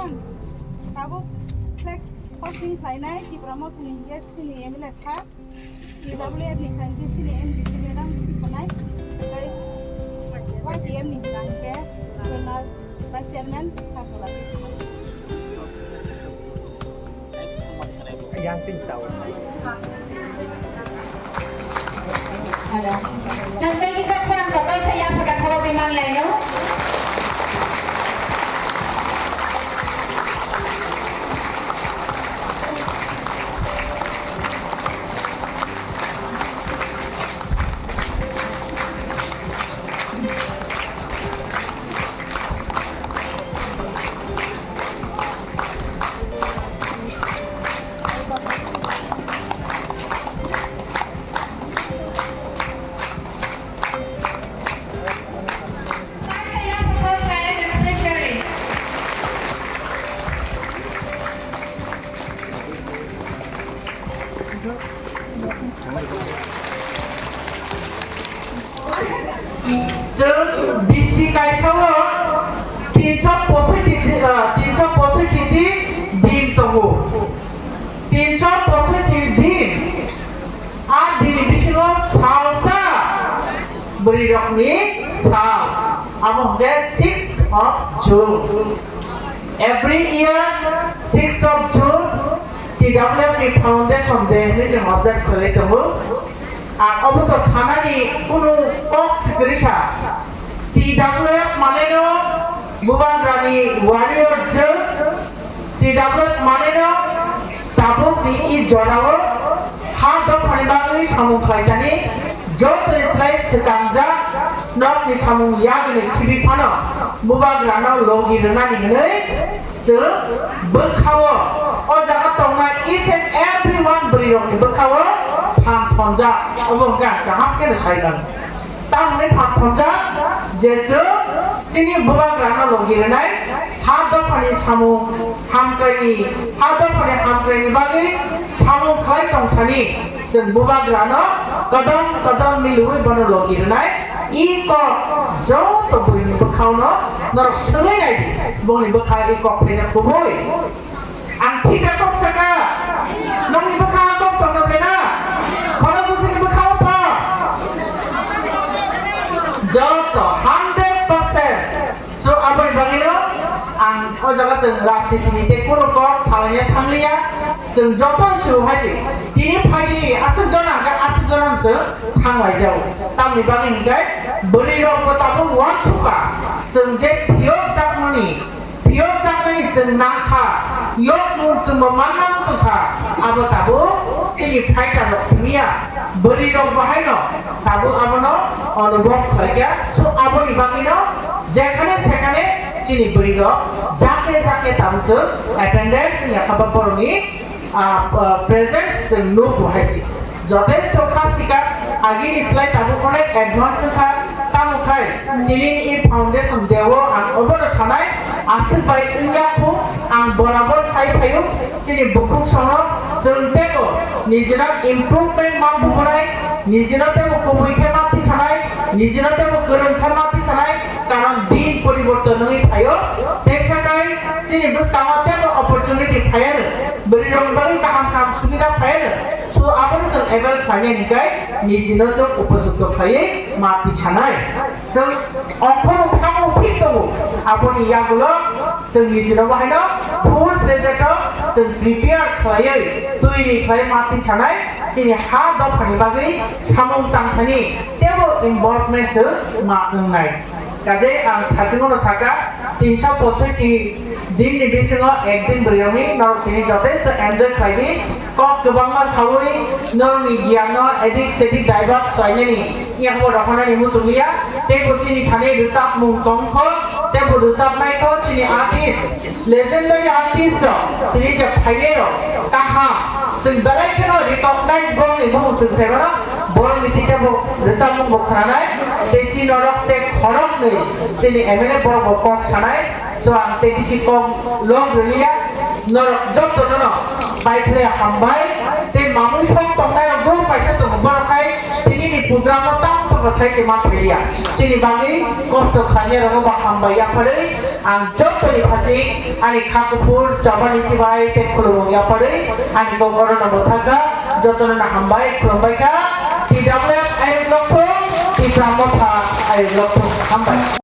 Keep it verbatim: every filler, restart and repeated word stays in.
Tabuk flag hosting khlainai Tipra Mothani hinkhe chini M L A sir, T W F ni khlainai chini M D C madam Tipanai, tei Y T M ni hinkhe General Vice Chairman Sagola. Yang ting sao. Hello. Nang tei kisa khorang kotor khe yapha katharo bimang laino. Chwng bisi kaisa o tinso posoiti di, ah, tinso posoiti di din tongo. Tinso posoiti din. A dini bisingo salsa bwrwirokni sal, abo hwnkhe sixth of June. Every year sixth of June T W F ni Foundation Day hwnwi chwng observe khlai tongo. Ang obo to sanani kunu kok swkri kha. T W F maneno Bubagrani warrior chwng. T W F maneno tabukni i jorao ha dophani bagwi samung khlaitani joto Israel swkangjak nokni samung yagni khibi phano Bubagrano logi rwnani hwnwi chwng bwkhao o jaga tongnai each and every one bwrwirokni bwkhao phan thonjak, obo hwnkhe ang kaham kheno sai mano. Tamoni phan thonjak je chwng chini Bubagrano logi rwnai ha dophani samung hamkraini, ha dophani hamkraini bagwi samung khlai tongthani chwng Bubagrano kodom kodom milwi bono logi rwnai. I kok joto buini bwkhaono norok swngwi naidi, bongni bwkha i kok phaijak kubui. Ang thik kha kok saka. Nokni bwkha kok tongna bena. Khorok bwswkni bwkha o tong. Joto hundred percent. So, aboni bagwino ang o jaga chwng rajnitini tei kunu kok salaina thangliya. Chwng joto ni suru hai se. Tini phaidi aswk jona hwnkhe aswk jona chwng thanglaijao. Tamni bagwi hwnkhe bwrwi rok bo tabuk uansukha. Chwng je phiyok jakmani Phiyok jakmani chwng nang kha, yokmung chwngbo manna muchung kha, abo tabuk chini fighter rok simi ya, bwrwi rok bo haino tabuk abono onubhob khlai kha, so aboni bagwino jekhane sekhane chini bwrwi rok jake jake tabuk chwng attendance wngya kha ba borokni ah, ah, present chwng nuk bo hai se. Jotesto kha sikar, agini slai tabuk onek advance wngkha, tamo khai tini ni foundation day o ang obono sanai, aswk bai wngya khu, ang borabor sai phaio, chini bukhuk sono chwng teibo nijino improvement ma bubunai, nijino teibo kubui khe ma tisanai, nijino teibo kwrwng khe ma tisanai, karon din poriborton wngwi phaio, teisa kai chini bwskango teibo opportunity phaiano. Bwrwi rok bagwi kaham kaham subida phaiano. So abono chwng avail khlainani kai nijino chwng upojukto khlaiwi ma tisanai. Chwng ongkhorno thango phik tongo. Aboni yagulo chwng nijino bahaino full fledged o chwng prepare khlaiwi twi ni khlai ma tisanai. Chini ha dophani bagwi samung tangthani teibo involvement chwng ma wngnai. Kaje ang thachingno saka, tinso posoiti din ni bisingo ek din bwrwi rokni norok tini jotesto enjoy khlai di. Kok kwbangma saui norokni giyanno edik sedik divert khlainani, yangbo rohornani muchung liya. Teibo chini thani rwchapmung tongkho, teibo rwchapnaikho chini artist. Legendary artist rok, tini je phainai rok, kaham, chwng belai kheno recognize borokni bumung chwng sai mano, borokni thik khe bo rwchapmung bo khwnanai, tei chini norok tei khoroknwi chini M L A borok bo kok sanai, so ang tei bisi kok lok rwliya, norok joto nono bai khlai hambai, tei mamung sok tongnai rok bo paisa tongo, borok hai tini ni program o tamo Sai se ma thaiya. Chini bagwi kosto khainai rokno bo hambai yapharwi ang jottoni phachi ani kha kuphur chobani chibai tei khulumung yapharwi ani kok orono bo thangkha. Jotono no hambai khulumbai kha. T W F ayuk lokthung, Tipra Motha ayuk lokthung. Hambai.